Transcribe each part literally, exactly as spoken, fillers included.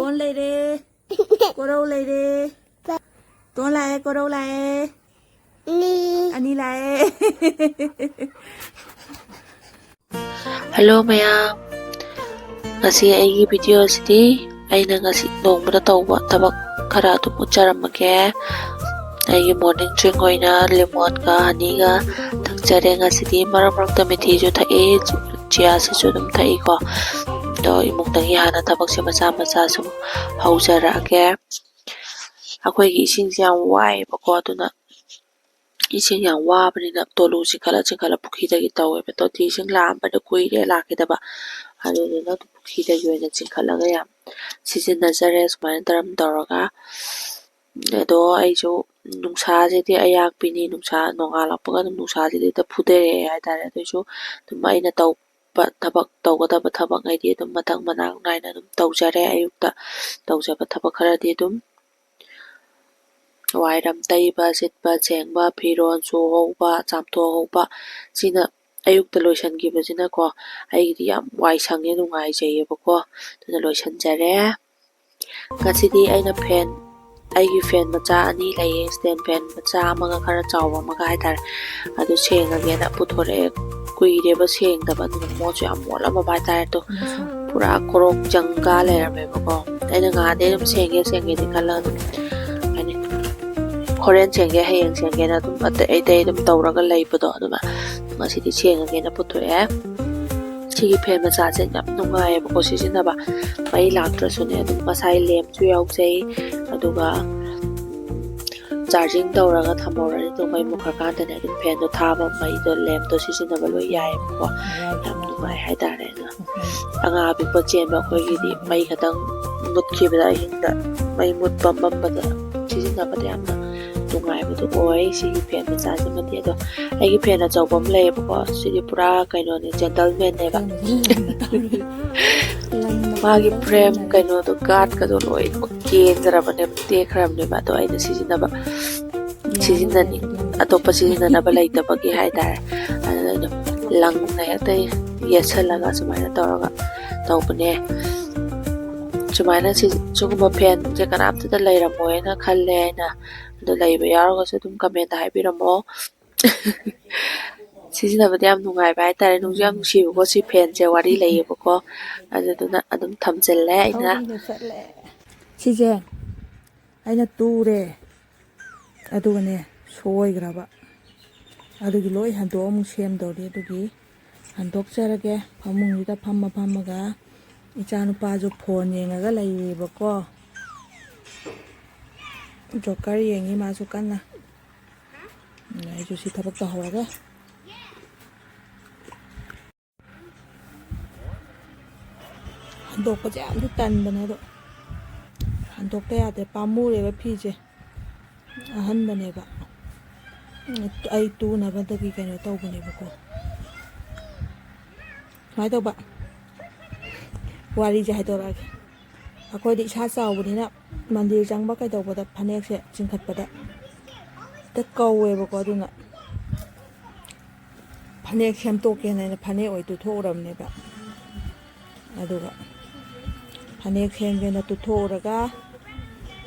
Tone ꯂꯩꯔꯦ, ꯀꯣꯔꯧ ꯂꯩꯔꯦ꯫ Tone ꯂꯥꯛꯑꯦ, ꯀꯣꯔꯧ ꯂꯥꯛꯑꯦ꯫ ꯑꯅꯤ ꯂꯥꯛꯑꯦ꯫ Hello ꯃꯌꯥꯝ, ꯉꯁꯤ ꯑꯩꯒꯤ video ꯑꯁꯤꯗꯤ ꯑꯩꯅ ꯉꯁꯤ ꯅꯣꯡꯃꯗ ꯇꯧꯕ ꯊꯕꯛ ꯈꯔ ꯑꯗꯨꯝ ꯎꯠꯆꯔꯝꯃꯒꯦ꯫ ꯑꯩꯒꯤ morning drink ꯑꯣꯏꯅ lemonꯒ honeyꯒ ꯊꯛꯆꯔꯦ ꯉꯁꯤꯗꯤ꯫ ꯃꯔꯛ ꯃꯔꯛꯇ ꯃꯤꯊꯤꯁꯨ ꯊꯛꯏ, chia seedꯁꯨ ꯑꯗꯨꯝ ꯊꯛꯏꯀꯣ꯫ ꯑꯗꯣ ꯏꯃꯨꯡꯗꯒꯤ ꯍꯥꯟꯅ ꯊꯕꯛꯁꯦ ꯃꯆꯥ ꯃꯆꯥ ꯁꯨꯝ ꯍꯧꯖꯔꯛꯑꯒꯦ꯫ ꯑꯩꯈꯣꯏꯒꯤ ꯏꯁꯤꯡꯁꯦ ꯌꯥꯝ ꯋꯥꯏꯑꯦꯕꯀꯣ, ꯑꯗꯨꯅ ꯏꯁꯤꯡ ꯌꯥꯝ ꯋꯥꯕꯅꯤꯅ ꯇꯣꯂꯨ ꯆꯤꯡꯈꯠꯂ ꯆꯤꯡꯈꯠꯂ ꯄꯨꯈ꯭ꯔꯤꯗꯒꯤ ꯇꯧꯋꯦꯕ꯫ ꯇꯣꯇꯤ ꯏꯁꯤꯡ ꯂꯥꯛꯑꯝꯕꯗ ꯀꯨꯏꯔꯦ ꯂꯥꯛꯈꯤꯗꯕ, ꯑꯗꯨꯗꯨꯅ ꯄꯨꯈ꯭ꯔꯤꯗꯒꯤ ꯑꯣꯏꯅ ꯆꯤꯡꯈꯠꯂꯒ ꯌꯥꯝ ꯁꯤꯖꯤꯟꯅꯖꯔꯦ ꯁꯨꯃꯥꯏꯅ ꯇꯔꯝ ꯇꯧꯔꯒ꯫ ꯑꯗꯣ ꯑꯩꯁꯨ ꯅꯨꯡꯁꯥꯁꯤꯗꯤ ꯑꯌꯥꯛꯄꯤꯅꯤ, ꯅꯨꯡꯁꯥ ꯅꯣꯡꯉꯥꯜꯂꯛꯄꯒ ꯑꯗꯨꯝ ꯅꯨꯡꯁꯥꯁꯤꯗꯤ ꯍꯦꯛꯇ ꯐꯨꯊꯔꯛꯑꯦ ꯍꯥꯏꯇꯥꯔꯦ꯫ ꯑꯗꯨꯏꯁꯨ ꯑꯗꯨꯝ ꯑꯩꯅ ꯇꯧꯕ ꯊꯕꯛ, ꯇꯧꯒꯗꯕ ꯊꯕꯛꯉꯩꯗꯤ ꯑꯗꯨꯝ ꯃꯊꯪ ꯃꯅꯥꯎ ꯅꯥꯏꯅ ꯑꯗꯨꯝ ꯇꯧꯖꯔꯦ꯫ ꯑꯌꯨꯛꯇ ꯇꯧꯖꯕ ꯊꯕꯛ ꯈꯔꯗꯤ ꯑꯗꯨꯝ ꯋꯥꯏꯔꯝ ꯇꯩꯕ, ꯁꯤꯠꯄ, ꯁꯦꯡꯕ, ꯐꯤꯔꯣꯜ ꯁꯨꯍꯧꯕ, ꯆꯥꯝꯊꯣꯛꯍꯧꯕ, ꯁꯤꯅ ꯑꯌꯨꯛꯇ ꯂꯣꯏꯁꯤꯟꯈꯤꯕꯁꯤꯅꯀꯣ ꯑꯩꯒꯤꯗꯤ ꯌꯥꯝ ꯋꯥꯏ ꯁꯪꯉꯦ, ꯅꯨꯡꯉꯥꯏꯖꯩꯌꯦꯕꯀꯣ꯫ ꯑꯗꯨꯅ ꯂꯣꯏꯁꯤꯟꯖꯔꯦ꯫ ꯉꯁꯤꯗꯤ ꯑꯩꯅ fan, ꯑꯩꯒꯤ fan ꯃꯆꯥ ꯑꯅꯤ ꯂꯩꯌꯦ, stand fan ꯃꯆꯥ ꯑꯃꯒ ꯈꯔ ꯆꯥꯎꯕ ꯑꯃꯒ ꯍꯥꯏꯇꯥꯔꯦ꯫ ꯑꯗꯨ ꯁꯦꯡꯉꯒꯦꯅ ꯄꯨꯊꯣꯔꯛꯑꯦ꯫ ꯀꯨꯏꯔꯦꯕ ꯁꯦꯡꯗꯕ, ꯑꯗꯨꯅ ꯃꯣꯠꯁꯨ ꯌꯥꯝ ꯃꯣꯠꯂꯝꯃꯕ ꯍꯥꯏꯇꯥꯔꯦ꯫ ꯑꯗꯣ ꯄꯨꯔꯥ ꯀꯣꯔꯣꯛ ꯆꯪꯒ ꯂꯩꯔꯝꯃꯦꯕꯀꯣ꯫ ꯑꯩꯅ ꯉꯍꯥꯟꯗꯩ ꯑꯗꯨꯝ ꯁꯦꯡꯒꯦ ꯁꯦꯡꯒꯦꯗꯤ ꯈꯜꯂꯒ ꯑꯗꯨꯝ, ꯍꯥꯏꯗꯤ ꯍꯣꯔꯦꯟ ꯁꯦꯡꯒꯦ, ꯍꯌꯦꯡ ꯁꯦꯡꯒꯦꯅ ꯑꯗꯨꯝ ꯑꯇꯩ ꯑꯇꯩ ꯑꯗꯨꯝ ꯇꯧꯔꯒ ꯂꯩꯕꯗꯣ, ꯑꯗꯨꯅ ꯉꯁꯤꯗꯤ ꯁꯦꯡꯉꯒꯦꯅ ꯄꯨꯊꯣꯛꯑꯦ꯫ ꯁꯤꯒꯤ fan ꯃꯆꯥꯁꯦ ꯌꯥꯝ ꯅꯨꯡꯉꯥꯏꯌꯦꯕꯀꯣ ꯁꯤꯖꯤꯟꯅꯕ꯫ ꯃꯩ ꯂꯥꯛꯇ꯭ꯔꯁꯨꯅꯦ ꯑꯗꯨꯝ ꯃꯁꯥꯏ lampꯁꯨ ꯌꯥꯎꯖꯩ, ꯑꯗꯨꯒ charging ꯇꯧꯔꯒ ꯊꯝꯍꯧꯔꯅꯤ꯫ ꯑꯗꯨ ꯃꯩ ꯃꯨꯠꯈ꯭ꯔꯀꯥꯟꯗꯅꯦ ꯑꯗꯨꯝ fanꯗꯣ ꯊꯥꯕ, ꯃꯩꯗꯣ, lampꯇꯣ ꯁꯤꯖꯤꯟꯅꯕ ꯂꯣꯏ ꯌꯥꯏꯌꯦꯕꯀꯣ꯫ ꯌꯥꯝ ꯅꯨꯡꯉꯥꯏ ꯍꯥꯏꯇꯥꯔꯦ꯫ ꯑꯗꯣ ꯑꯉꯥꯡ ꯑꯄꯤꯛꯄ ꯆꯦꯟꯕ ꯑꯩꯈꯣꯏꯒꯤꯗꯤ ꯃꯩ ꯈꯛꯇꯪ ꯃꯨꯠꯈꯤꯕꯗ, ꯑꯍꯤꯡꯗ ꯃꯩ ꯃꯨꯠꯄ ꯃꯝꯕꯗ ꯁꯤꯖꯤꯟꯅꯕꯗ ꯌꯥꯝꯅ ꯅꯨꯡꯉꯥꯏꯕꯗꯨ ꯑꯣꯏ ꯁꯤꯒꯤ fan ꯃꯆꯥꯁꯤꯃꯗꯤ꯫ ꯑꯗꯣ ꯑꯩꯒꯤ fan ꯑꯆꯧꯕ ꯑꯃ ꯂꯩꯌꯦꯕꯀꯣ, ꯁꯤꯗꯤ ꯄꯨꯔꯥ ꯀꯩꯅꯣꯅꯦ, gentlemanꯅꯦꯕ꯫ ꯃꯥꯒꯤ frame ꯀꯩꯅꯣꯗꯣ, guardꯀꯗꯣ ꯂꯣꯏꯅꯃꯛ ꯀꯦꯟꯈ꯭ꯔꯕꯅꯦꯕ, ꯇꯦꯛꯈ꯭ꯔꯕꯅꯦꯕ꯫ ꯑꯗꯣ ꯑꯩꯅ ꯁꯤꯖꯤꯟꯅꯕ, ꯁꯤꯖꯤꯟꯅꯅꯤꯡ-, ꯑꯇꯣꯞꯄ ꯁꯤꯖꯤꯟꯅꯅꯕ ꯂꯩꯇꯕꯒꯤ ꯍꯥꯏꯇꯥꯔꯦ꯫ ꯑꯗꯨꯅ ꯑꯩꯅ ꯂꯪꯅ ꯍꯦꯛꯇ ꯌꯦꯠꯁꯜꯂꯒ ꯁꯨꯃꯥꯏꯅ ꯇꯧꯔꯒ ꯇꯧꯕꯅꯦ꯫ ꯁꯨꯃꯥꯏꯅ ꯁꯤ, ꯁꯤꯒꯨꯝꯕ ꯐꯦꯟꯁꯦ ꯀꯅꯥꯝꯇꯗ ꯂꯩꯔꯝꯃꯣꯏꯅ ꯈꯜꯂꯦ ꯑꯩꯅ꯫ ꯑꯗꯣ ꯂꯩꯕ ꯌꯥꯎꯔꯒꯁꯨ ꯑꯗꯨꯝ ꯀꯃꯦꯟꯇ ꯍꯥꯏꯕꯤꯔꯝꯃꯣ꯫ ꯁꯤꯖꯤꯟꯅꯕꯗ ꯌꯥꯝ ꯅꯨꯡꯉꯥꯏꯕ ꯍꯥꯏꯇꯥꯔꯦ, ꯅꯨꯡꯁꯨ ꯌꯥꯝ ꯅꯨꯡꯁꯤꯕꯀꯣ꯫ ꯁꯤ ꯐꯦꯟꯁꯦ ꯋꯥꯔꯤ ꯂꯩꯌꯦꯕꯀꯣ, ꯑꯗꯨꯗꯨꯅ ꯑꯗꯨꯝ ꯊꯝꯖꯤꯜꯂꯦ ꯑꯩꯅ꯫ ꯁꯤꯁꯦ ꯑꯩꯅ ꯇꯨꯔꯦ, ꯑꯗꯨꯒꯅꯦ ꯁꯣꯏꯈ꯭ꯔꯕ, ꯑꯗꯨꯒꯤ ꯂꯣꯏ ꯍꯟꯗꯣꯛ ꯑꯃꯨꯛ ꯁꯦꯝꯗꯧꯔꯤ꯫ ꯑꯗꯨꯒꯤ ꯍꯟꯗꯣꯛꯆꯔꯒꯦ꯫ ꯐꯃꯨꯡꯁꯤꯗ ꯐꯝꯃ ꯐꯝꯃꯒ ꯏꯆꯥꯅꯨꯄꯥꯁꯨ ꯐꯣꯟ ꯌꯦꯡꯉꯒ ꯂꯩꯔꯤꯕꯀꯣ꯫ ꯖꯣꯀꯔ ꯌꯦꯡꯉꯤ ꯃꯥꯁꯨ ꯀꯟꯅ꯫ ꯑꯩꯁꯨ ꯁꯤ ꯊꯕꯛ ꯇꯧꯍꯧꯔꯒꯦ꯫ ꯍꯟꯗꯣꯛꯄꯁꯦ ꯌꯥꯝꯗꯤ ꯇꯟꯕꯅꯦ, ꯑꯗꯣ ꯍꯟꯗꯣꯛꯇ ꯌꯥꯗꯦ, ꯄꯥꯝꯃꯨꯔꯦꯕ ꯐꯤꯁꯦ꯫ ꯑꯍꯟꯕꯅꯦꯕ꯫ ꯑꯩ ꯇꯨꯅꯕꯗꯒꯤ ꯀꯩꯅꯣ ꯇꯧꯕꯅꯦꯕꯀꯣ꯫ ꯁꯨꯃꯥꯏꯅ ꯇꯧꯕ, ꯋꯥꯔꯤꯁꯦ ꯍꯥꯏꯗꯣꯔꯛꯑꯒꯦ꯫ ꯑꯩꯈꯣꯏꯗꯤ ꯏꯁꯥ ꯆꯥꯎꯕꯅꯤꯅ ꯃꯟꯗꯤꯔ ꯆꯪꯕ ꯀꯩꯗꯧꯕꯗ ꯐꯅꯦꯛꯁꯦ ꯆꯤꯡꯈꯠꯄꯗ ꯍꯦꯛꯇ ꯀꯧꯋꯦꯕꯀꯣ꯫ ꯑꯗꯨꯅ ꯐꯅꯦꯛ ꯁꯦꯝꯗꯣꯛꯀꯦꯅ ꯑꯩꯅ ꯐꯅꯦꯛ ꯑꯣꯏ ꯇꯨꯊꯣꯛꯎꯔꯕꯅꯦꯕ꯫ ꯑꯗꯨꯒ ꯐꯅꯦꯛ ꯁꯦꯝꯒꯦꯅ ꯇꯨꯊꯣꯛꯎꯔꯒ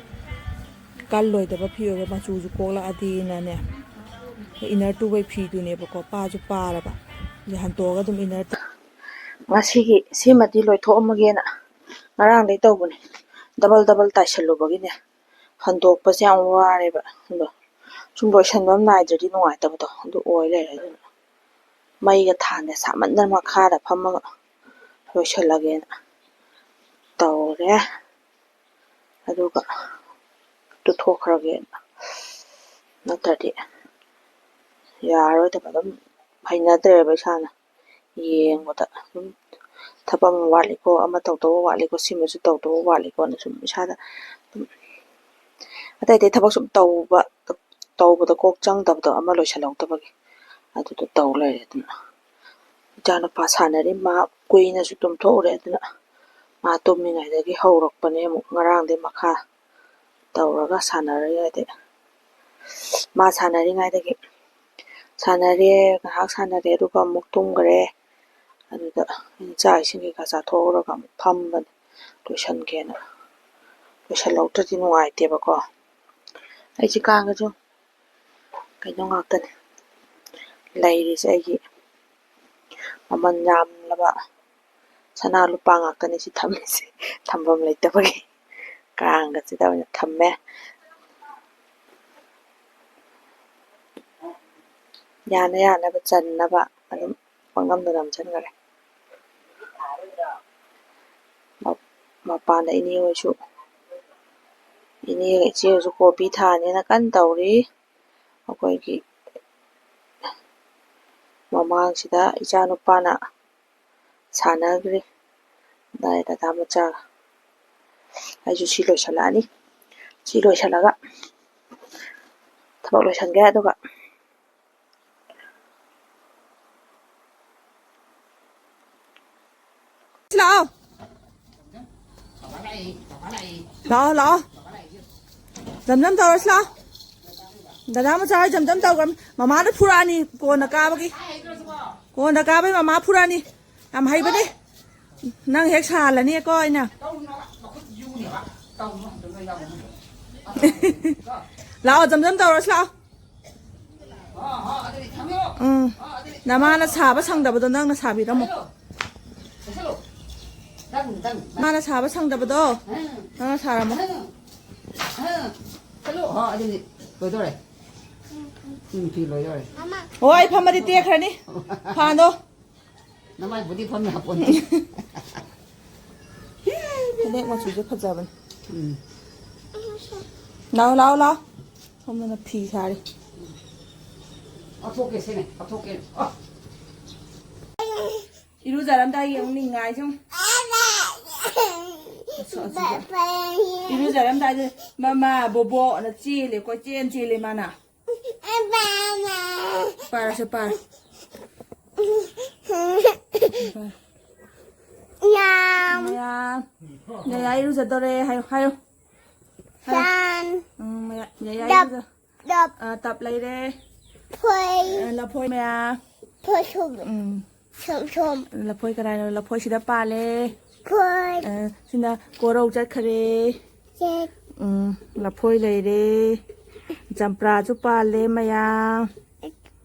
ꯀꯜꯂꯣꯏꯗꯕ ꯐꯤ ꯑꯣꯏꯕ, ꯃꯆꯨꯁꯨ ꯀꯣꯛꯂꯛꯑꯗꯤꯅꯅꯦ, ꯏꯟꯅꯔ ꯇꯨꯕꯩ ꯐꯤꯗꯨꯅꯦꯕꯀꯣ, ꯄꯥꯁꯨ ꯄꯥꯔꯕ꯫ ꯑꯗꯨ ꯍꯟꯇꯣꯛꯑꯒ ꯑꯗꯨꯝ ꯏꯟꯅꯔ ꯇꯨ-, ꯉꯁꯤꯒꯤ ꯁꯤꯃꯗꯤ ꯂꯣꯏꯊꯣꯛꯑꯝꯃꯒꯦꯅ ꯉꯔꯥꯡꯗꯩ ꯇꯧꯕꯅꯦ꯫ ꯗꯕꯜ ꯗꯕꯜ ꯇꯥꯏꯁꯜꯂꯨꯕꯒꯤꯅꯦ, ꯍꯟꯗꯣꯛꯄꯁꯦ ꯌꯥꯝ ꯋꯥꯔꯦꯕ꯫ ꯑꯗꯣ ꯁꯨꯝ ꯂꯣꯏꯁꯟꯕ ꯑꯃ ꯅꯥꯏꯗ꯭ꯔꯗꯤ ꯅꯨꯡꯉꯥꯏꯇꯕꯗꯣ ꯑꯗꯨ ꯑꯣꯏ ꯂꯩꯔꯦ꯫ ꯑꯗꯨꯅ ꯃꯩꯒ ꯊꯥꯟꯗꯦ, ꯁꯥꯃꯟꯗꯅ ꯃꯈꯥꯗ ꯐꯝꯃꯒ ꯂꯣꯏꯁꯜꯂꯒꯦꯅ ꯇꯧꯔꯦ꯫ ꯑꯗꯨꯒ ꯇꯨꯊꯣꯛꯈ꯭ꯔꯒꯦꯅ, ꯅꯠꯇ꯭ꯔꯗꯤ ꯌꯥꯔꯔꯣꯏꯗꯕ꯫ ꯑꯗꯨꯝ ꯍꯩꯅꯗ꯭ꯔꯦꯕ ꯏꯁꯥꯅ ꯌꯦꯡꯕꯗ꯫ ꯑꯗꯨꯝ ꯊꯕꯛ ꯑꯃ ꯋꯥꯠꯂꯤꯀꯣ, ꯑꯃ ꯇꯧꯗꯧꯕ ꯋꯥꯠꯂꯤꯀꯣ, ꯁꯤꯃꯁꯨ ꯇꯧꯗꯧꯕ ꯋꯥꯠꯂꯤꯀꯣꯅ ꯁꯨꯝ ꯏꯁꯥꯗ ꯑꯗꯨꯝ ꯑꯇꯩ ꯑꯇꯩ ꯊꯕꯛ ꯁꯨꯝ ꯇꯧꯕ, ꯇꯧꯕꯗ ꯀꯣꯛ ꯆꯪꯗꯕꯗꯣ, ꯑꯃ ꯂꯣꯏꯁꯤꯜꯍꯧꯗꯕꯒꯤ ꯑꯗꯨꯗꯣ ꯇꯧ ꯂꯩꯔꯦ꯫ ꯑꯗꯨꯅ ꯏꯆꯥꯅꯨꯄꯥ ꯁꯥꯟꯅꯔꯤ, ꯃꯥ ꯀꯨꯏꯅꯁꯨ ꯇꯨꯝꯊꯣꯛꯎꯔꯦ꯫ ꯑꯗꯨꯅ ꯃꯥ ꯇꯨꯝꯃꯤꯉꯩꯗꯒꯤ ꯍꯧꯔꯛꯄꯅꯦ ꯑꯃꯨꯛ, ꯉꯔꯥꯡꯗꯩ ꯃꯈꯥ ꯇꯧꯔꯒ ꯁꯥꯟꯅꯔꯤ꯫ ꯍꯥꯏꯗꯤ ꯃꯥ ꯁꯥꯟꯅꯔꯤꯉꯩꯗꯒꯤ ꯁꯥꯟꯅꯔꯦ, ꯉꯥꯏꯍꯥꯛ ꯁꯥꯟꯅꯔꯦ, ꯑꯗꯨꯒ ꯑꯃꯨꯛ ꯇꯨꯝꯈ꯭ꯔꯦ꯫ ꯑꯗꯨꯗ ꯑꯩꯅ ꯆꯥꯛ ꯏꯁꯤꯡ ꯀꯩꯀꯥ ꯆꯥꯊꯣꯛꯎꯔꯒ ꯑꯃꯨꯛ ꯐꯝꯕꯅꯦ꯫ ꯂꯣꯏꯁꯟꯒꯦꯅ꯫ ꯂꯣꯏꯁꯜꯍꯧꯗ꯭ꯔꯗꯤ ꯅꯨꯡꯉꯥꯏꯇꯦꯕꯀꯣ꯫ ꯑꯩꯁꯦ ꯀꯥꯡꯒꯁꯨ ꯀꯩꯅꯣ ꯉꯥꯛꯇꯅꯦ ꯂꯩꯔꯤꯁꯦ, ꯑꯩꯒꯤ ꯃꯃꯜ ꯌꯥꯝꯂꯕ ꯁꯅꯥ ꯂꯨꯄꯥ ꯉꯥꯛꯇꯅꯤ ꯁꯤ ꯊꯝꯃꯤꯁꯦ꯫ ꯊꯝꯐꯝ ꯂꯩꯇꯕꯒꯤ ꯀꯥꯡꯒꯁꯤꯗ ꯑꯣꯏꯅ ꯊꯝꯃꯦ꯫ ꯌꯥꯅ ꯌꯥꯅꯕ ꯆꯟꯅꯕ ꯑꯗꯨꯝ ꯄꯪꯅꯝꯗ ꯅꯝꯁꯤꯟꯈꯔꯦ꯫ ꯃ-, ꯃꯄꯥꯟꯗ ꯏꯅꯦ ꯍꯣꯏꯁꯨ, ꯏꯅꯦꯒ ꯏꯆꯦ ꯍꯣꯏꯁꯨ ꯀꯣꯕꯤ ꯊꯥꯅꯦꯅ ꯀꯟꯅ ꯇꯧꯔꯤ꯫ ꯑꯩꯈꯣꯏꯒꯤ ꯃꯃꯥꯡꯁꯤꯗ ꯏꯆꯥ ꯅꯨꯄꯥꯅ ꯁꯥꯟꯅꯈ꯭ꯔꯦ꯫ ꯗꯥꯏ ꯗꯗꯥ ꯃꯆꯥꯒ꯫ ꯑꯩꯁꯨ ꯁꯤ ꯂꯣꯏꯁꯤꯜꯂꯛꯑꯅꯤ꯫ ꯁꯤ ꯂꯣꯏꯁꯤꯜꯂꯒ ꯊꯕꯛ ꯂꯣꯏꯁꯤꯟꯒꯦ꯫ ꯑꯗꯨꯒ ꯂꯥꯛꯑꯣ꯫ ꯂꯥꯛꯑꯣ, ꯂꯥꯛꯑꯣ꯫ ꯖꯝ ꯖꯝ ꯇꯧꯔꯁꯤ ꯂꯥꯛꯑꯣ꯫ ꯗꯗꯥ ꯃꯆꯥ ꯍꯣꯏ ꯖꯝ ꯖꯝ ꯇꯧꯈ꯭ꯔꯕꯅꯤ꯫ ꯃꯃꯥꯅ ꯐꯨꯔꯛꯑꯅꯤ ꯀꯣꯟꯅ ꯀꯥꯕꯒꯤ꯫ ꯀꯣꯟꯅ ꯀꯥꯕꯒꯤ ꯃꯃꯥ ꯐꯨꯔꯛꯑꯅꯤ꯫ ꯌꯥꯝ ꯍꯩꯕꯅꯦ꯫ ꯅꯪ ꯍꯦꯛ ꯁꯥꯍꯜꯂꯅꯤꯀꯣ ꯑꯩꯅ꯫ ꯂꯥꯛꯑꯣ, ꯖꯝ ꯖꯝ ꯇꯧꯔꯁꯤ ꯂꯥꯛꯑꯣ꯫ ꯎꯝ꯫ ꯅꯃꯥꯅ ꯁꯥꯕ ꯁꯪꯗꯕꯗꯣ ꯅꯪꯅ ꯁꯥꯕꯤꯔꯝꯃꯣ꯫ ꯃꯥꯅ ꯁꯥꯕ ꯁꯪꯗꯕꯗꯣ ꯅꯪꯅ ꯁꯥꯔꯝꯃꯣ꯫ ꯆꯠꯂꯣ꯫ ꯑꯣ, ꯑꯗꯨꯗꯤ ꯂꯣꯏꯗꯧꯔꯦ꯫ ꯎꯝ, ꯐꯤ ꯂꯣꯏꯗꯧꯔꯦ꯫ ꯑꯣ, ꯑꯩ ꯐꯝꯃꯗꯤ ꯇꯦꯛꯈ꯭ꯔꯅꯤ꯫ ꯐꯥꯟꯗꯣ꯫ ꯅꯃꯥꯏꯕꯨꯗꯤ ꯐꯝ ꯌꯥꯄꯣꯟꯇꯦ꯫ ꯐꯅꯦꯛ ꯃꯆꯨꯁꯦ ꯐꯖꯕꯅꯤ꯫ ꯎꯝ꯫ ꯂꯥꯛꯑꯣ, ꯂꯥꯛꯑꯣ, ꯂꯥꯛꯑꯣ꯫ ꯁꯣꯝꯗꯅ ꯐꯤ ꯁꯥꯔꯤ꯫ ꯂꯧꯊꯣꯛꯀꯦ ꯁꯤꯅꯦ, ꯂꯧꯊꯣꯛꯀꯦ꯫ ꯑ꯫ ꯏꯔꯨꯖꯔꯝꯗꯥꯏꯒꯤ ꯑꯃꯨꯛ ꯅꯤꯡꯉꯥꯏꯁꯦ ꯑꯃꯨꯛ꯫ ꯑꯁ, ꯑꯁꯤꯗ꯫ ꯏꯔꯨꯖꯔꯝꯗꯥꯏꯗ ꯃꯃꯥ, ꯕꯣꯕꯣꯛ ꯑꯅ ꯆꯦꯜꯂꯦ, ꯀꯣꯏꯆꯦꯟ ꯆꯦꯜꯂꯦ ꯃꯥꯅ꯫ ꯄꯥꯔꯁꯦ, ꯄꯥꯔ꯫ ꯌꯥꯝ꯫ ꯃꯌꯥꯝ꯫ ꯌꯥꯌꯥ ꯏꯔꯨꯖꯗꯣꯔꯦ꯫ ꯍꯥꯏꯌꯣ, ꯍꯥꯏꯌꯣ꯫ ꯍꯥꯏꯌꯣ꯫ ꯁꯝ꯫ ꯎꯝ, ꯃꯌꯥ-, ꯌꯥꯌꯥ ꯗꯞ꯫ ꯏꯔꯨꯖ-, ꯗꯞ꯫ ꯑ, ꯇꯞ ꯂꯩꯔꯦ꯫ ꯐꯣꯏ꯫ ꯑ, ꯂꯐꯣꯏ ꯃꯌꯥꯝ꯫ ꯐꯣꯏ ꯁꯨꯝ꯫ ꯎꯝ꯫ ꯁꯨꯝ ꯁꯨꯝ꯫ ꯂꯐꯣꯏ ꯀꯗꯥꯏꯅꯣ? ꯂꯐꯣꯏ ꯁꯤꯗ ꯄꯥꯜꯂꯦ꯫ ꯐꯣꯏ꯫ ꯑ, ꯁꯤꯅ ꯀꯣꯔꯧ ꯆꯠꯈꯔꯦ꯫ ꯆꯠ꯫ ꯎꯝ, ꯂꯐꯣꯏ ꯂꯩꯔꯦ꯫ ꯆꯝꯄ꯭ꯔꯥꯁꯨ ꯄꯥꯜꯂꯦ ꯃꯌꯥꯝ꯫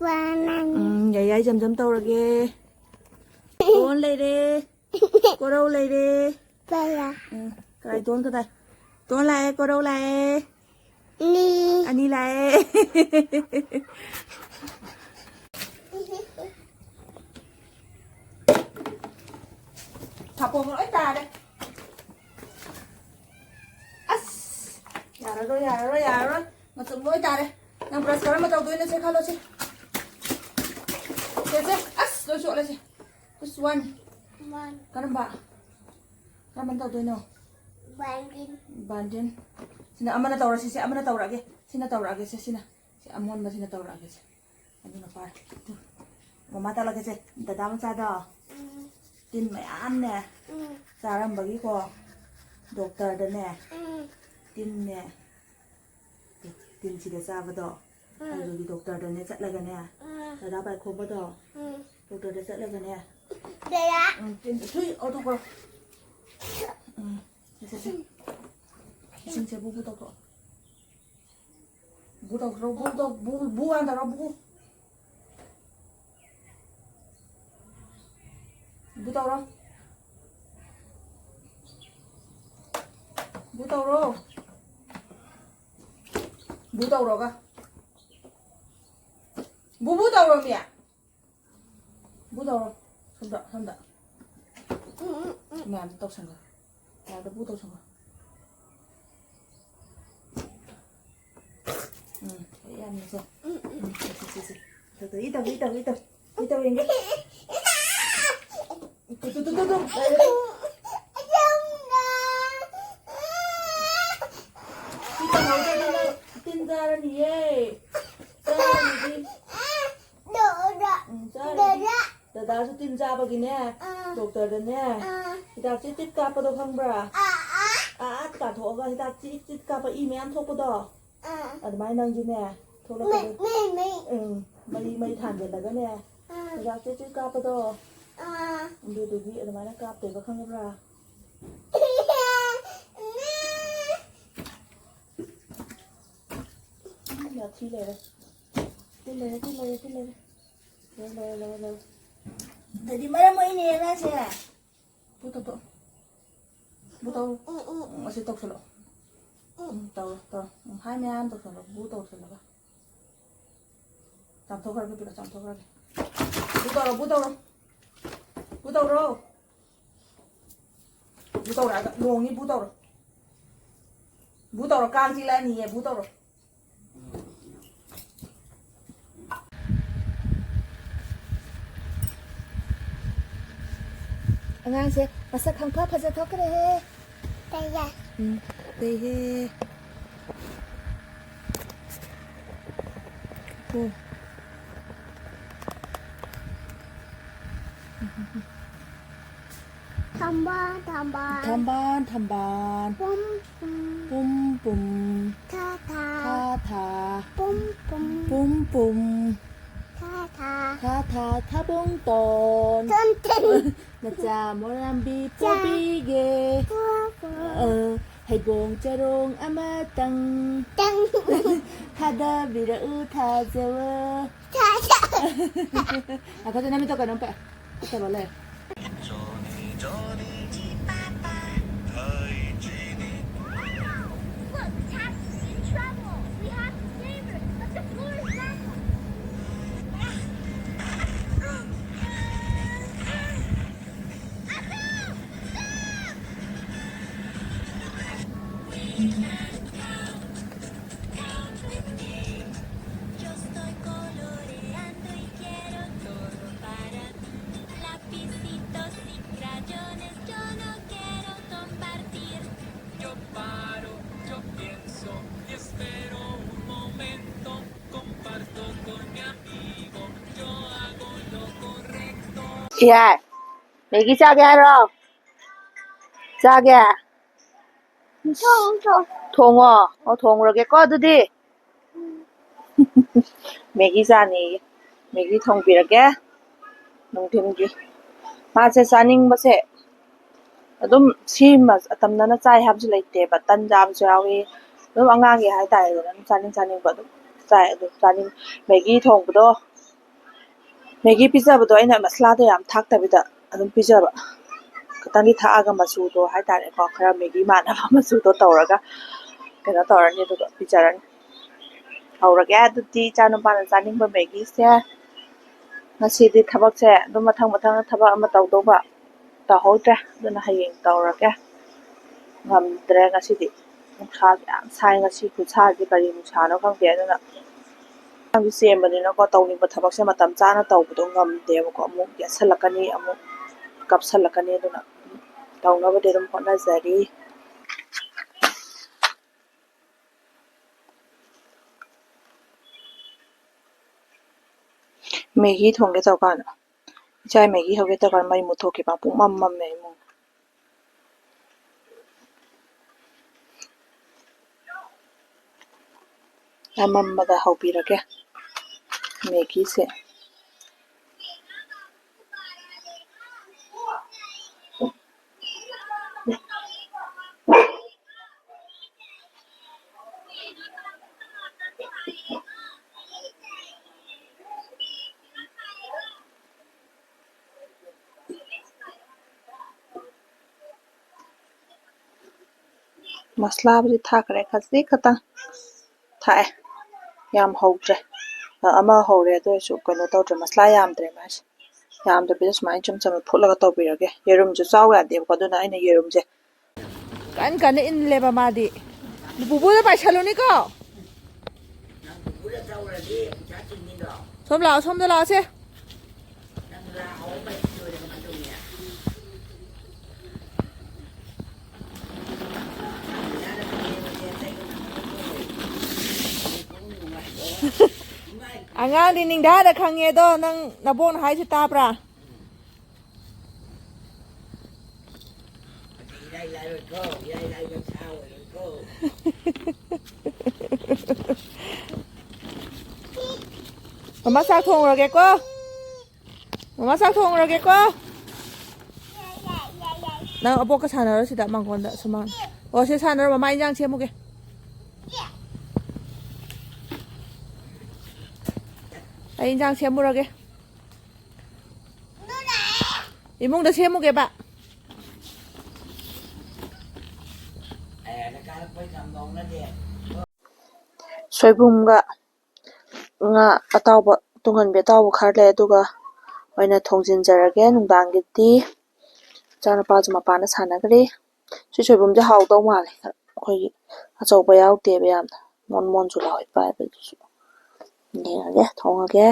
ꯄꯥꯟꯅꯤ꯫ ꯎꯝ, ꯌꯥꯏ ꯌꯥꯏ ꯖꯝ ꯖꯝ ꯇꯧꯔꯒꯦ꯫ ꯀꯣꯟ ꯂꯩꯔꯦ꯫ ꯀꯣꯔꯧ ꯂꯩꯔꯦ꯫ ꯄꯥꯜꯂꯦ꯫ ꯎꯝ, ꯀꯗꯥꯏ ꯇꯣꯟ ꯀꯗꯥꯏ? ꯇꯣꯟ ꯂꯥꯛꯑꯦ, ꯀꯣꯔꯧ ꯂꯥꯛꯑꯦ꯫ ꯑꯅꯤ꯫ ꯑꯅꯤ ꯂꯥꯛꯑꯦ꯫ ꯁꯥꯄꯣꯟ ꯂꯣꯏ ꯇꯥꯔꯦ꯫ ꯑꯁ! ꯌꯥꯔꯔꯣꯏ, ꯌꯥꯔꯔꯣꯏ, ꯌꯥꯔꯔꯣꯏ꯫ ꯃꯆꯨꯝ ꯂꯣꯏ ꯇꯥꯔꯦ꯫ ꯅꯪ ꯕ꯭ꯔꯁ ꯀꯔꯝꯕ ꯇꯧꯗꯣꯏꯅꯣ? ꯁꯦ, ꯈꯜꯂꯣ, ꯁꯦ꯫ ꯁꯦ, ꯁꯦ꯫ ꯑꯁ! ꯂꯣꯏ ꯆꯣꯠꯂꯦ, ꯁꯦ꯫ Which one? One. ꯀꯔꯝꯕ? ꯀꯔꯝꯕꯅ ꯇꯧꯗꯣꯏꯅꯣ? ꯕꯥꯟꯗꯤꯟ꯫ ꯕꯥꯟꯗꯤꯟ꯫ ꯁꯤꯅ ꯑꯃꯅ ꯇꯧꯔꯁꯤ, ꯁꯦ, ꯑꯃꯅ ꯇꯧꯔꯛꯑꯒꯦ꯫ ꯁꯤꯅ ꯇꯧꯔꯛꯑꯒꯦ, ꯁꯦ, ꯁꯤꯅ꯫ ꯁꯤ ꯑꯃꯣꯟꯕꯁꯤꯅ ꯇꯧꯔꯛꯑꯒꯦ, ꯁꯦ꯫ ꯑꯗꯨꯅ ꯐꯔꯦ꯫ ꯇꯨ꯫ ꯃꯃꯥ ꯇꯧꯔꯛꯀꯦ, ꯁꯦ꯫ ꯗꯗꯥ ꯃꯆꯥꯗꯣ꯫ ꯎꯝ꯫ ꯇꯤꯟ ꯃꯌꯥꯝꯅꯦ꯫ ꯎꯝ꯫ ꯆꯥꯔꯝꯕꯒꯤꯀꯣ, ꯗꯣꯛꯇꯔꯗꯅꯦ꯫ ꯎꯝ꯫ ꯇꯤꯟꯅꯦ꯫ ꯇꯤꯟꯁꯤꯗ ꯆꯥꯕꯗꯣ꯫ ꯎꯝ꯫ ꯑꯗꯨꯒꯤ ꯗꯣꯛꯇꯔꯗꯅꯦ ꯆꯠꯂꯒꯅꯦ꯫ ꯎꯝ꯫ ꯗꯗꯥ ꯄꯥꯏꯈꯣꯝꯕꯗꯣ꯫ ꯎꯝ꯫ ꯗꯣꯛꯇꯔꯗ ꯆꯠꯂꯒꯅꯦ꯫ ꯗꯗꯥ꯫ ꯎꯝ, ꯇꯤꯟ, ꯁꯨꯏ, ꯑꯣ, ꯇꯧꯈ꯭ꯔꯣ꯫ ꯎꯝ, ꯁꯦ, ꯁꯦ, ꯁꯦ꯫ ꯏꯁꯤꯡꯁꯦ ꯕꯨ ꯕꯨ ꯇꯧꯊꯣꯛꯑꯣ꯫ ꯕꯨ ꯇꯧꯊꯣꯛꯑꯣ, ꯕꯨ ꯇꯧ-, ꯕꯨ, ꯕꯨ ꯍꯥꯟꯅ ꯇꯧꯔꯣ, ꯕꯨ꯫ ꯕꯨ ꯇꯧꯔꯣ꯫ ꯕꯨ ꯇꯧꯔꯣ꯫ ꯕꯨ ꯇꯧꯔꯣꯒ꯫ ꯕꯨ ꯕꯨ ꯇꯧꯔꯣ, ꯃꯤ꯫ ꯕꯨ ꯇꯧꯔꯣ꯫ ꯁꯣꯝꯗ, ꯁꯣꯝꯗ꯫ ꯃꯌꯥꯝꯗ ꯇꯧꯁꯟꯈ꯭ꯔꯣ꯫ ꯃꯌꯥꯝꯗ ꯕꯨ ꯇꯧꯁꯟꯈ꯭ꯔꯣ꯫ ꯎꯝ, ꯌꯥꯝꯅꯁꯦ꯫ ꯎꯝ, ꯁꯤ, ꯁꯤ, ꯁꯤ, ꯁꯤ꯫ ꯇꯧ, ꯇꯧ, ꯏ ꯇꯧ, ꯏ ꯇꯧ, ꯏ ꯇꯧ꯫ ꯏ ꯇꯧ ꯌꯦꯡꯒꯦ꯫ Two, two, two, two, two. ꯁꯤ ꯇꯧꯍꯧꯗ꯭ꯔꯗꯤ ꯅꯪ ꯇꯤꯟ ꯆꯥꯔꯅꯤꯌꯦ꯫ ꯆꯥꯔꯅꯤꯗꯤ꯫ ꯎꯝ, ꯆꯥꯔꯅꯤꯗꯤ꯫ ꯗꯗꯥꯁꯨ ꯇꯤꯟ ꯆꯥꯕꯒꯤꯅꯦ, ꯑꯥ꯫ ꯗꯣꯛꯇꯔꯗꯅꯦ, ꯑꯥ꯫ ꯍꯤꯗꯥꯛ ꯆꯤꯠ ꯆꯤꯠ ꯀꯥꯞꯄꯗꯣ ꯈꯪꯕ꯭ꯔꯥ? ꯑꯥ, ꯑꯥ꯫ ꯑꯥ, ꯑꯥ ꯀꯥꯊꯣꯛꯑꯒ ꯍꯤꯗꯥꯛ ꯆꯤꯠ ꯆꯤꯠ ꯀꯥꯞꯄ ꯏ ꯃꯌꯥꯝ ꯊꯣꯛꯄꯗꯣ꯫ ꯑꯥ꯫ ꯑꯗꯨꯃꯥꯏꯅ ꯅꯪꯁꯨꯅꯦ, ꯊꯣꯛꯂꯛꯄꯗ ꯃꯩ, ꯃꯩ, ꯃꯩ꯫ ꯎꯝ, ꯃꯩ, ꯃꯩ ꯊꯥꯟꯖꯜꯂꯒꯅꯦ, ꯑꯥ꯫ ꯍꯤꯗꯥꯛ ꯆꯤꯠ ꯆꯤꯠ ꯀꯥꯞꯄꯗꯣ꯫ ꯑꯥ꯫ ꯑꯗꯨꯗꯨꯒꯤ ꯑꯗꯨꯃꯥꯏꯅ ꯀꯥꯞꯇꯣꯏꯕ, ꯈꯪꯉꯕ꯭ꯔꯥ? ꯌꯥꯊꯤ ꯂꯩꯔꯦ꯫ ꯇꯤꯟ ꯂꯩꯔꯦ, ꯇꯤꯟ ꯂꯩꯔꯦ, ꯇꯤꯟ ꯂꯩꯔꯦ꯫ ꯂꯩꯔꯦ, ꯂꯩꯔꯦ, ꯂꯩꯔꯦ, ꯂꯩꯔꯦ꯫ ꯑꯗꯨꯗꯤ ꯃꯔꯝ ꯃꯣꯛꯏꯅꯦ ꯑꯉꯥꯡꯁꯦ꯫ ꯕꯨ ꯇꯧꯊꯣꯛ꯫ ꯕꯨ ꯇꯧ꯫ ꯎꯝ, ꯎꯝ, ꯎꯝ꯫ ꯑꯁꯤ ꯇꯧꯁꯜꯂꯣ꯫ ꯎꯝ꯫ ꯎꯝ, ꯇꯧꯔꯣ, ꯇꯧꯔꯣ꯫ ꯎꯝ, ꯍꯥꯏ ꯃꯌꯥꯝ ꯇꯧꯁꯜꯂꯣ꯫ ꯕꯨ ꯇꯧꯁꯜꯂꯒ꯫ ꯆꯥꯝꯊꯣꯛꯈ꯭ꯔꯒꯦ, ꯄꯤꯔꯛꯑꯣ, ꯆꯥꯝꯊꯣꯛꯈ꯭ꯔꯒꯦ꯫ ꯕꯨ ꯇꯧꯔꯣ, ꯕꯨ ꯇꯧꯔꯣ꯫ ꯕꯨ ꯇꯧꯔꯣ꯫ ꯕꯨ ꯇꯧꯔꯛꯑꯒ ꯂꯣꯡꯅꯤ, ꯕꯨ ꯇꯧꯔꯣ꯫ ꯕꯨ ꯇꯧꯔꯣ, ꯀꯥꯡ ꯆꯤꯛꯂꯛꯑꯅꯤꯌꯦ, ꯕꯨ ꯇꯧꯔꯣ꯫ ꯑꯉꯥꯡꯁꯦ ꯃꯁꯛ ꯈꯪꯐ ꯐꯖ ꯊꯣꯛꯈ꯭ꯔꯦꯍꯦ꯫ ꯇꯌꯥ꯫ ꯎꯝ, ꯇꯩꯍꯦ꯫ ꯑꯣ꯫ ꯊꯝꯕꯥꯜ, ꯊꯝꯕꯥꯜ꯫ ꯊꯝꯕꯥꯜ, ꯊꯝꯕꯥꯜ꯫ ꯄꯨꯝ, ꯄꯨꯝ꯫ ꯄꯨꯝ, ꯄꯨꯝ꯫ ꯊꯥ, ꯊꯥ꯫ ꯊꯥ, ꯊꯥ꯫ ꯄꯨꯝ, ꯄꯨꯝ꯫ ꯄꯨꯝ, ꯄꯨꯝ꯫ ꯊꯥ, ꯊꯥ꯫ ꯊꯥ, ꯊꯥ, ꯊꯥꯕꯨꯡꯇꯣꯟ꯫ Tone, tone. ꯅꯆꯥ ꯃꯣꯔꯥꯝꯕꯤ ꯆꯥ꯫ ꯄꯣꯕꯤꯒꯦ꯫ ꯄꯣ, ꯄꯣ꯫ ꯑ, ꯍꯩꯕꯣꯡ ꯆꯔꯣꯡ ꯑꯃꯇꯪ꯫ ꯇꯪ꯫ ꯊꯥꯗꯕꯤꯔꯛꯎ ꯊꯥꯖꯋ꯫ ꯊꯥꯖ꯫ ꯉꯥꯏꯈꯣ, ꯅꯃꯤꯠꯇꯣ ꯀꯩꯅꯣꯝ ꯄꯛꯑꯦ꯫ ꯐꯠꯇꯕ ꯂꯩꯔꯦ꯫ Look, Taps is in trouble. We have to save her, but the floor is level. Yo estoy coloreando y quiero todo para mí. Lapicitos y crayones, yo no quiero compartir. Yo paro, yo pienso y espero un momento. Comparto con mi amigo, yo hago lo correcto. ꯏꯍꯦ, ꯃꯦꯒꯤ ꯆꯥꯒꯦ ꯍꯥꯏꯔꯣ? ꯆꯥꯒꯦ? ꯊꯣꯡ, ꯊꯣꯡ꯫ ꯊꯣꯡꯉꯣ꯫ ꯑꯣ, ꯊꯣꯡꯉꯨꯔꯒꯦꯀꯣ ꯑꯗꯨꯗꯤ꯫ ꯃꯦꯒꯤ ꯆꯥꯅꯤꯌꯦ꯫ ꯃꯦꯒꯤ ꯊꯣꯡꯕꯤꯔꯒꯦ ꯅꯨꯡꯊꯤꯜꯒꯤ꯫ ꯃꯥꯁꯦ ꯆꯥꯅꯤꯡꯕꯁꯦ ꯑꯗꯨꯝ ꯁꯤꯃ ꯑꯇꯝꯅꯅ ꯆꯥꯏ ꯍꯥꯏꯕꯁꯨ ꯂꯩꯇꯦꯕ, ꯇꯟ ꯆꯥꯕꯁꯨ ꯌꯥꯎꯏ꯫ ꯑꯗꯨꯝ ꯑꯉꯥꯡꯒꯤ ꯍꯥꯏꯇꯥꯔꯦꯗꯅ, ꯑꯗꯨꯝ ꯆꯥꯅꯤꯡ ꯆꯥꯅꯤꯡꯕ ꯑꯗꯨꯝ ꯆꯥꯏ꯫ ꯑꯗꯨꯝ ꯆꯥꯅꯤꯡ ꯃꯦꯒꯤ ꯊꯣꯡꯕꯗꯣ, ꯃꯦꯒꯤ ꯄꯤꯖꯕꯗꯣ ꯑꯩꯅ ꯃꯁꯂꯥꯗꯣ ꯌꯥꯝ ꯊꯥꯛꯇꯕꯤꯗ ꯑꯗꯨꯝ ꯄꯤꯖꯕ, ꯈꯤꯇꯪꯗꯤ ꯊꯥꯛꯑꯒ ꯃꯆꯨꯗꯣ ꯍꯥꯏꯇꯥꯔꯦꯀꯣ, ꯈꯔ ꯃꯦꯒꯤ ꯃꯥꯟꯅꯕ ꯃꯆꯨꯗꯣ ꯇꯧꯔꯒ ꯀꯩꯅꯣ ꯇꯧꯔꯅꯤ, ꯑꯗꯨꯒ ꯄꯤꯖꯔꯅꯤ꯫ ꯍꯧꯔꯒꯦ ꯑꯗꯨꯗꯤ ꯏꯆꯥ ꯅꯨꯄꯥꯅ ꯆꯥꯅꯤꯡꯕ ꯃꯦꯒꯤꯁꯦ꯫ ꯉꯁꯤꯗꯤ ꯊꯕꯛꯁꯦ ꯑꯗꯨꯝ ꯃꯊꯪ ꯃꯊꯪ ꯊꯕꯛ ꯑꯃ ꯇꯧꯗꯧꯕ ꯇꯧꯍꯧꯗ꯭ꯔꯦ, ꯑꯗꯨꯅ ꯍꯌꯦꯡ ꯇꯧꯔꯒꯦ꯫ ꯉꯝꯗ꯭ꯔꯦ ꯉꯁꯤꯗꯤ, ꯅꯨꯡꯁꯥꯁꯦ ꯌꯥꯝ ꯁꯥꯏ ꯉꯁꯤ꯫ ꯈꯨꯠꯁꯥꯁꯦ ꯀꯔꯤ ꯅꯨꯡꯁꯥꯅꯣ ꯈꯪꯗꯦ꯫ ꯑꯗꯨꯅ ꯑꯉꯥꯡꯁꯨ ꯆꯦꯟꯕꯅꯤꯅꯀꯣ, ꯇꯧꯅꯤꯡꯕ ꯊꯕꯛꯁꯦ ꯃꯇꯝ ꯆꯥꯅ ꯇꯧꯕꯗꯣ ꯉꯝꯗꯦꯕꯀꯣ, ꯑꯃꯨꯛ ꯌꯦꯠꯁꯜꯂꯛꯀꯅꯤ, ꯑꯃꯨꯛ ꯀꯞꯁꯜꯂꯛꯀꯅꯤ꯫ ꯑꯗꯨꯅ ꯇꯧꯅꯕꯗꯤ ꯑꯗꯨꯝ ꯍꯣꯠꯅꯖꯔꯤ꯫ ꯃꯦꯒꯤ ꯊꯣꯡꯒꯦ ꯇꯧꯀꯥꯟꯗ, ꯏꯆꯥ ꯃꯦꯒꯤ ꯍꯧꯒꯦ ꯇꯧꯀꯥꯟꯗ ꯃꯩ ꯃꯨꯠꯊꯣꯛꯈꯤꯕ, ꯄꯨꯡꯃꯝ ꯃꯝꯃꯦ ꯏꯃꯨꯡ꯫ ꯑꯃꯝꯕꯗ ꯍꯧꯕꯤꯔꯒꯦ ꯃꯦꯒꯤꯁꯦ꯫ ꯃꯁꯂꯥꯕꯨꯗꯤ ꯊꯥꯛꯈ꯭ꯔꯦ, ꯈꯖꯤꯛ ꯈꯛꯇꯪ ꯊꯥꯛꯑꯦ, ꯌꯥꯝ ꯍꯧꯗ꯭ꯔꯦ꯫ ꯑ, ꯑꯃ ꯍꯧꯔꯦ, ꯑꯗꯨ ꯑꯣꯏꯔꯁꯨ ꯀꯩꯅꯣ ꯇꯧꯗ꯭ꯔꯦ, ꯃꯁꯂꯥ ꯌꯥꯝꯗ꯭ꯔꯦ ꯃꯥꯏꯁꯦ꯫ ꯌꯥꯝꯗꯕꯤꯗ ꯁꯨꯃꯥꯏꯅ ꯏꯆꯝ ꯆꯝꯅ ꯐꯨꯠꯂꯒ ꯇꯧꯕꯤꯔꯒꯦ꯫ ꯌꯦꯔꯨꯝꯁꯨ ꯆꯥꯎ ꯌꯥꯗꯦꯕꯀꯣ, ꯑꯗꯨꯅ ꯑꯩꯅ ꯌꯦꯔꯨꯝꯁꯦ ꯀꯟ ꯀꯟꯅ ꯏꯜꯂꯦꯕ ꯃꯥꯗꯤ꯫ ꯄꯨꯄꯨꯗ ꯄꯥꯏꯁꯜꯂꯨꯅꯤꯀꯣ꯫ ꯁꯣꯝ ꯂꯥꯛꯑꯣ, ꯁꯣꯝꯗ ꯂꯥꯛꯑꯣꯁꯦ꯫ ꯑꯉꯥꯡꯗꯤ ꯅꯤꯡꯊꯥꯗ ꯈꯪꯉꯦ ꯑꯗꯣ, ꯅꯪ ꯅꯕꯣꯛꯅ ꯍꯥꯏꯁꯦ ꯇꯥꯕ꯭ꯔꯥ? ꯃꯃꯥ ꯆꯥꯛ ꯊꯣꯡꯉꯨꯔꯒꯦꯀꯣ꯫ ꯃꯃꯥ ꯆꯥꯛ ꯊꯣꯡꯉꯨꯔꯒꯦꯀꯣ꯫ ꯅꯪ ꯑꯕꯣꯛꯀ ꯁꯥꯟꯅꯔꯣ ꯁꯤꯗ, ꯃꯉꯣꯟꯗ ꯁꯨꯃꯥꯡ꯫ ꯑꯣ, ꯁꯤ ꯁꯥꯟꯅꯔꯣ, ꯃꯃꯥ ꯏꯟꯖꯥꯡ ꯁꯦꯝꯃꯨꯒꯦ꯫ ꯑꯩ ꯏꯟꯖꯥꯡ ꯁꯦꯝꯃꯨꯔꯒꯦ꯫ ꯏꯃꯨꯡꯗ ꯁꯦꯝꯃꯨꯒꯦꯕ꯫ ꯁꯣꯏꯕꯨꯝꯒ ꯉꯥ ꯑꯇꯥꯎꯕ, ꯇꯨꯡꯍꯟꯕꯤ ꯑꯇꯥꯎꯕ ꯈꯔ ꯂꯩ, ꯑꯗꯨꯒ ꯑꯣꯏꯅ ꯊꯣꯡꯖꯤꯟꯖꯔꯒꯦ ꯅꯨꯡꯗꯥꯡꯒꯤꯗꯤ꯫ ꯏꯆꯥꯅꯨꯄꯥꯁꯨ ꯃꯄꯥꯟꯗ ꯁꯥꯟꯅꯈ꯭ꯔꯦ꯫ ꯁꯤ ꯁꯣꯏꯕꯨꯝꯁꯦ ꯍꯥꯎꯗꯧ ꯃꯥꯜꯂꯦ꯫ ꯑꯩꯈꯣꯏꯒꯤ ꯑꯆꯧꯕ ꯌꯥꯎꯗꯦꯕ ꯌꯥꯝꯅ꯫ ꯃꯣꯟ ꯃꯣꯟꯁꯨ ꯂꯥꯎꯋꯦ ꯄꯥꯏꯕꯗꯨꯁꯨ꯫ ꯌꯦꯡꯉꯒꯦ, ꯊꯣꯡꯉꯒꯦ꯫